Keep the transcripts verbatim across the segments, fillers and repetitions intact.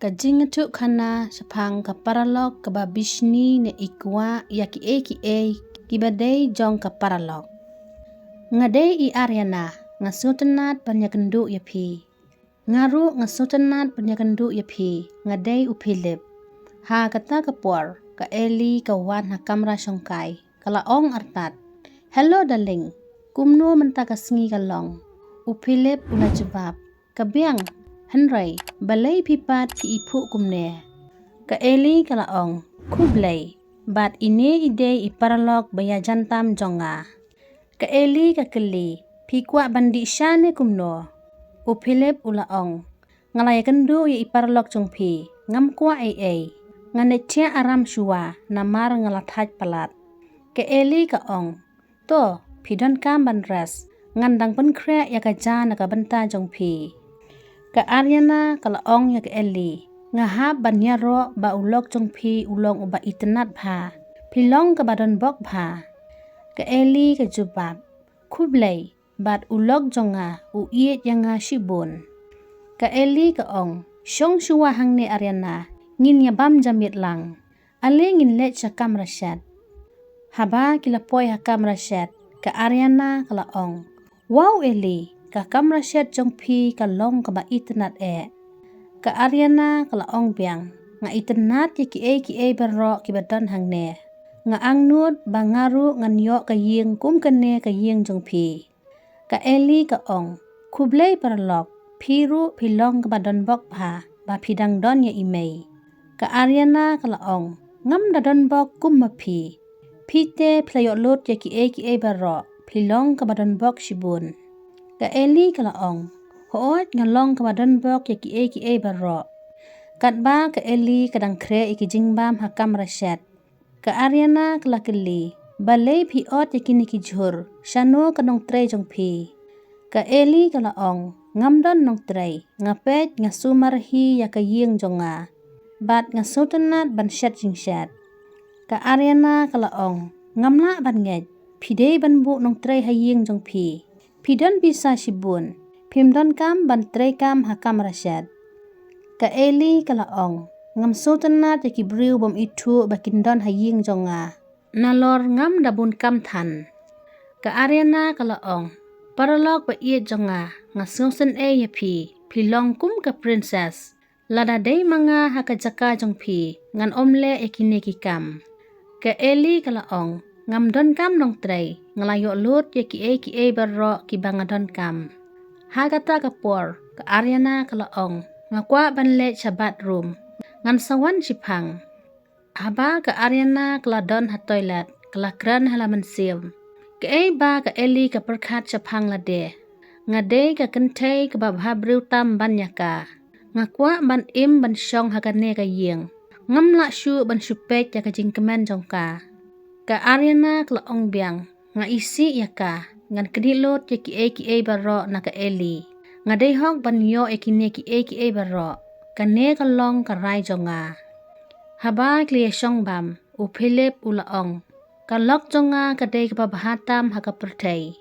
Ka jingïathuhkhana shaphang ka paralok kaba bishni ne i kwah ïa kiei kiei kiba dei jong ka paralok. Nga dei i Ariana, nga sngewtynnat ban ïakynduh ïa phi. Nga ruh nga sngewtynnat ban ïakynduh ïa phi, nga dei u Philip. Ha kata ka por, ka Ellie ka wan ha kamra shongkai, ka la ong artat, "Hello darling, kumno mynta ka sngi ka long?" U Philip u la jubab, "Ka biang, hynrei balei phi pat phi iphuh kumne?" Ka Ellie ka la ong, "Khublei, bad ine i dei i paralok ba ïajan tam jong nga." Ka Ellie ka kylli, "Phi kwah ban dih sha ne kumno?" U Philip u la ong, "Nga la ïakynduh ïa i paralok jong phi, ngam kwah ei ei. Ngan ïathiah aram shuwa, namar nga la thait palat." Ka Ellie ka ong, "To, phi donkam ban rest, ngan dang pynkhreh ïa ka ja na ka bynta jong phi." Ka Ariana ka la ong ïa ka Ellie, "Nga hap ban ïaroh ba u lok jong phi u long uba itynnat bha. Phi long kaba donbok bha." Ka Ellie ka jubab, "Khublei, bad u lok jong nga u ïeit ïa nga shibun." Ka Ellie ka ong, "Shong shuwa hangne Ariana, ngin ïabam ja miet lang. Ale ngin leit sha kamra shet." Haba ki la poi ha kamra shet, ka Ariana ka la ong, "Wow Ellie, ka kamra shet jong phi ka long kaba itynnat eh." Ka Ariana ka la ong biang, "Nga itynnat ïa kiei kiei baroh kiba don hangne. Nga angnud ba nga ruh ngan ïoh ka ïing kum kane ka ïing jong phi." Ka Ellie ka ong, "Khublei paralok, phi ruh phi long kaba donbok bha, ba phi dang don ïa i mei." Ka Ariana ka la ong, "Ngam da donbok kum ma phi. Phi te phi la ïoh lut ïa kiei kiei baroh, phi long kaba donbok shibun." Ka Ellie ka la ong, "Hooid nga long kaba donbok ïa kiei kiei baroh." Katba ka Ellie ka dang khreh ïa ki jingbam ha kamra shet, ka Ariana ka la kylli, "Balei phi ot ïa kine ki jhur, shano ka nongtrei jong phi?" Ka Ellie ka la ong, "Ngam don nongtrei, nga peit nga sumar hi ïa ka ïing jong nga. Bad nga sngewtynnat ban shet jingshet." Ka Ariana ka la ong, "Ngam lah ban ngeit, phi dei ban buh nongtrei ha ïing jong phi. Phi don pisa shibun, phim donkam ban trei kam ha kamra shet." Ka Ellie ka la ong, "Ngam sngewtynnat ïa ki briew bym ithuh ba kin don ha ïing jong nga. Nalor ngam da bun kam than." Ka Ariana ka la ong, "Paralok ba ïeit jong nga, nga sngewsynei ïa phi, phi long kum ka princess. Lada dei ma nga ha ka jaka jong phi, ngan ym leh ïa kine ki kam." Ka Ellie ka la ong, "Ngam donkam nongtrei, nga la ïoh lut ïa kiei kiei baroh kiba nga donkam." Ha kata ka por, ka Ariana ka la ong, "Nga kwah ban leit sha bathroom. Ngan sa wan shiphang." Haba ka Ariana ka la don ha toilet, ka la kren ha la mynsiem, "Kaei ba ka Ellie ka pyrkhat shaphang lade? Nga dei ka kynthei kaba bha briew tam ban ïa ka. Nga kwah ban im ban shong ha kane ka ïing. Ngam lah shuh ban shu peit ïa ka jingkmen jong ka." Ka Ariana ka la ong biang, "Nga isih ïa ka, ngan knieh lut ïa kiei kiei baroh na ka Ellie. Nga dei hok ban ïoh ïa kine kiei kiei baroh. Kane ka long ka rai jong nga." Haba ki la ïa shong bam, u Philip u la ong, "Ka lok jong nga ka dei kaba bha tam ha ka pyrthei."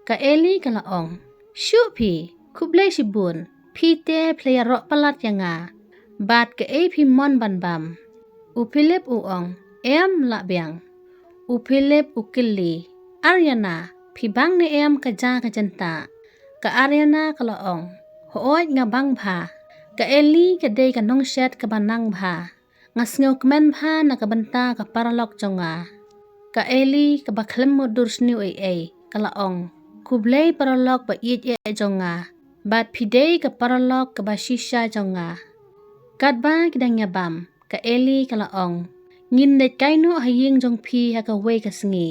Ka Ellie ka la ong, "Shuh phi, khublei shibun, phi te phi la ïaroh palat ïa nga. Bad kaei phi mon ban bam?" U Philip u ong, "Em lah biang." U Philip u kylli, "Ariana, phi bang ne em ka ja ka jyntah?" Ka Ariana ka la ong, "Hooid nga bang bha. Ka Ellie ka dei ka nongshet kaba nang bha. Nga sngewkmen bha na ka bynta ka paralok jong nga." Ka Ellie kaba khlem mutdur sniew ei ei, ka la ong, "Khublei paralok ba ïeit eh jong nga. Bad phi dei ka paralok kaba shisha jong nga." Katba ki dang ïa bam, ka Ellie ka la ong, "Ngin leit kai noh ha ïing jong phi ha kawei ka sngi."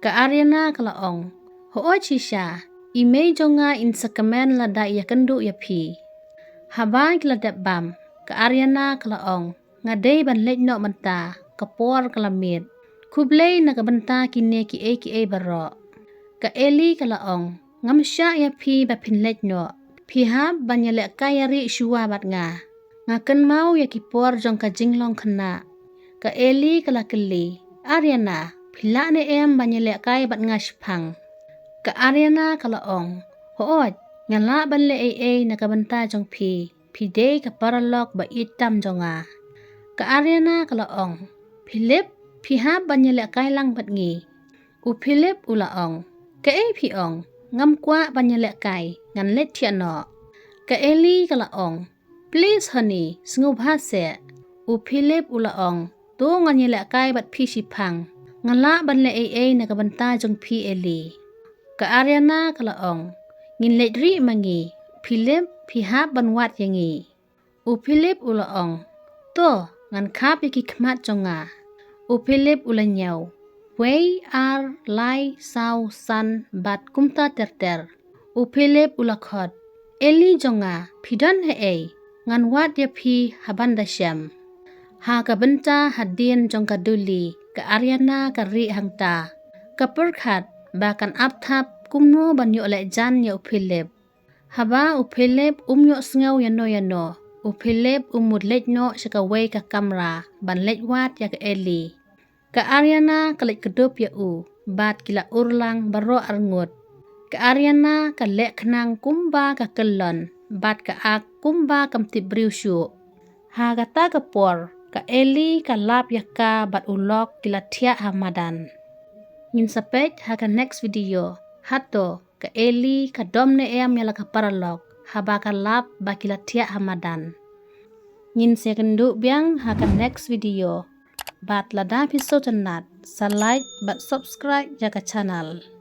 Ka Ariana ka la ong, "Hooid shisha, i mei jong nga in sa kmen lada i ïakynduh ïa phi." Haba ki la dep bam, ka Ariana ka la ong, "Nga dei ban leit noh mynta, ka por ka la miet. Khublei na ka bynta kine kiei kiei baroh." Ka Ellie ka la ong, "Ngam shah ïa phi ba phin leit noh. Phi hap ban ïalehkai ïa ri shuwa bad nga. Nga kynmaw ïa ki por jong ka jinglong khynnah." Ka Ellie ka la kylli, "Ariana, phi lah ne em ban ïalehkai bad nga shiphang?" Ka Ariana ka la ong, "Hooid, nga lah ban leh ei ei na ka bynta jong phi. phi dei ka paralok ba itam jong nga. Ka Ariana ka la ong, Philip, phi hap ban ïalehkai lang bad ngi. U Philip u la ong, Kaei phi ong, ngam kwah ban ïalehkai, ngan leit thiah noh. Ka Ellie ka la ong, Please honey, sngewbha seh. U Philip u la ong, To ngan ïalehkai bad phi shiphang. Nga lah ban leh ei ei na ka bynta jong phi Ellie. Ka Ariana ka la ong, Ngin leit rieh ma ngi. Philip, phi hap ban wad ïa ngi. U Philip u la ong, To, ngan khap ïa ki khmat jong nga. U Philip u la ñiew wei, ar, lai, saw, san bad kumta ter ter. U Philip u la khot, Ellie jong nga, phi don haei? Ngan wad ïa phi ha ban da shem. Ha ka bynta hadien jong ka duli, ka Ariana ka rieh hangta, ka pyrkhat ba kan ap thap kumno ban ïoh leh jan ïa u Philip. Haba u Philip um ïohsngew ïano ïano, u Philip u mut leit noh sha kawei ka kamra ban leit wad ïa ka Ellie. Ka Ariana ka leit kdup ïa u bad ki la urlang baroh arngut. Ka Ariana ka leh khnang kumba ka kyllon bad ka ak kumba kam tip briew shuh. Ha kata ka por ka Ellie ka lap ïa ka bad u lok ki la thiah ha madan. Ngin sa peit ha ka next video, hato ka Ellie ka dom ne em ïa la ka paralok haba ka lap ba ki la thiah ha madan. Ngin sa ïakynduh biang ha ka next video. Bad lada phi sngewtynnat, sa like bad subscribe ïa ka channel.